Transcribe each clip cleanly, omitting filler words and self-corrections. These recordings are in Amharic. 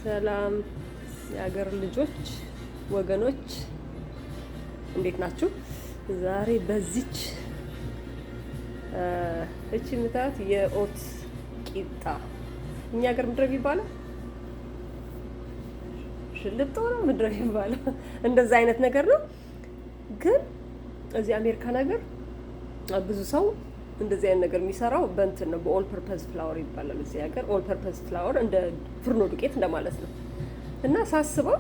ሰላም የሀገር ልጆች ወገኖች፣ እንዴት ናችሁ? ዛሬ በዚች እቺ ምታት የ oats ቂጣ፣ እኛ ሀገር ምንድን ነው የሚባለው? ሽልጦ ነው፣ ምንድን ነው የሚባለው? እንደዛ አይነት ነገር ነው። ግን እዚህ አሜሪካን ሀገር ብዙ ሰው እንደዚህ አይነት ነገር የሚሰራው በእንትን ነው፣ በ all purpose flour ይባላል። እዚህ ሀገር all purpose flour እንደ ፍርኖ ዱቄት እንደማለት ነው። እና ሳስበው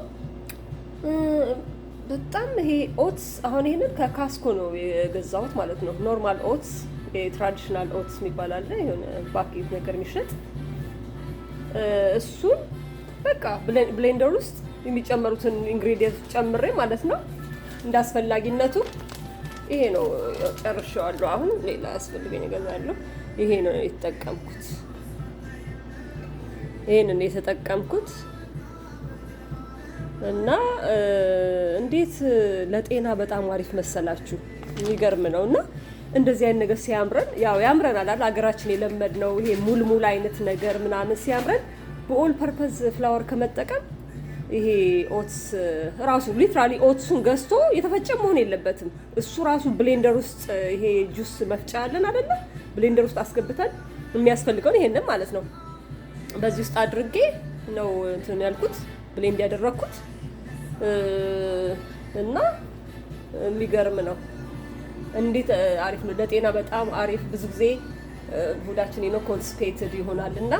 በጣም ይሄ oats፣ አሁን ይሄንን ከ Costco ነው የገዛሁት ማለት ነው። Normal oats፣ የ traditional oats የሚባል አለ፣ የሆነ ባኬት ነገር የሚሸጥ። እሱን በቃ blender ውስጥ የሚጨመሩትን ingredient ጨምሬ ማለት ነው እንደ አስፈላጊነቱ። ይሄ ነው፣ ጨርሼዋለሁ። አሁን ሌላ ያስፈልገኝ እገዛለሁ። ይሄ ነው የተጠቀምኩት። ይሄንን የተጠቀምኩት እና እንዴት ለጤና በጣም አሪፍ መሰላችሁ! የሚገርም ነው። እና እንደዚህ አይነት ነገር ሲያምረን፣ ያው ያምረናል አይደል? ሀገራችን የለመድነው ይሄ ሙልሙል አይነት ነገር ምናምን ሲያምረን በ all purpose flour ከመጠቀም ይሄ oats ራሱ literally oats ኡን ገዝቶ፣ የተፈጨ መሆን የለበትም። እሱ ራሱ blender ውስጥ፣ ይሄ ጁስ መፍጫ አለን አይደለ? Blender ውስጥ አስገብተን የሚያስፈልገውን ይሄንን ማለት ነው በዚህ ውስጥ አድርጌ ነው እንትን ያልኩት፣ blend ያደረግኩት። እና የሚገርም ነው። እንዴት አሪፍ ነው! ለጤና በጣም አሪፍ። ብዙ ጊዜ ሆዳችን ነው constipated ይሆናል እና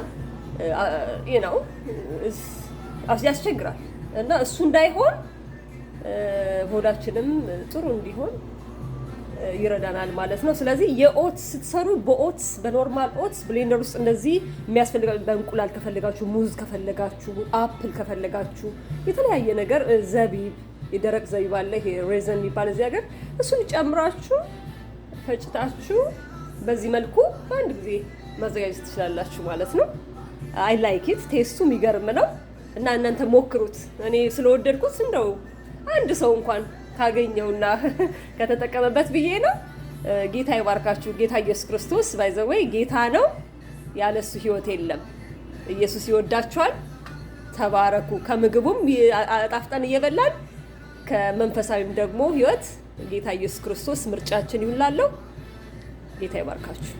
ነው ያስቸግራል። እና እሱ እንዳይሆን፣ ሆዳችንም ጥሩ እንዲሆን ይረዳናል ማለት ነው። ስለዚህ የ oats ስትሰሩ በ oats፣ በ normal oats blender ውስጥ እንደዚህ የሚያስፈልጋ በእንቁላል ከፈለጋችሁ፣ ሙዝ ከፈለጋችሁ፣ apple ከፈለጋችሁ፣ የተለያየ ነገር፣ ዘቢብ፣ የደረቅ ዘቢብ አለ፣ ይሄ raisin የሚባል እዚህ ሀገር፣ እሱን ጨምራችሁ ፈጭታችሁ በዚህ መልኩ በአንድ ጊዜ ማዘጋጀት ትችላላችሁ ማለት ነው። I like it። Taste ኡ የሚገርም ነው እና እናንተ ሞክሩት። እኔ ስለወደድኩት እንደው አንድ ሰው እንኳን ካገኘውና ከተጠቀመበት ብዬ ነው። ጌታ ይባርካችሁ። ጌታ ኢየሱስ ክርስቶስ by the way ጌታ ነው። ያለሱ ህይወት የለም። ኢየሱስ ይወዳችኋል። ተባረኩ። ከምግቡም አጣፍጠን እየበላን ከመንፈሳዊም ደግሞ ህይወት ጌታ ኢየሱስ ክርስቶስ ምርጫችን ይሁን እላለሁ። ጌታ ይባርካችሁ።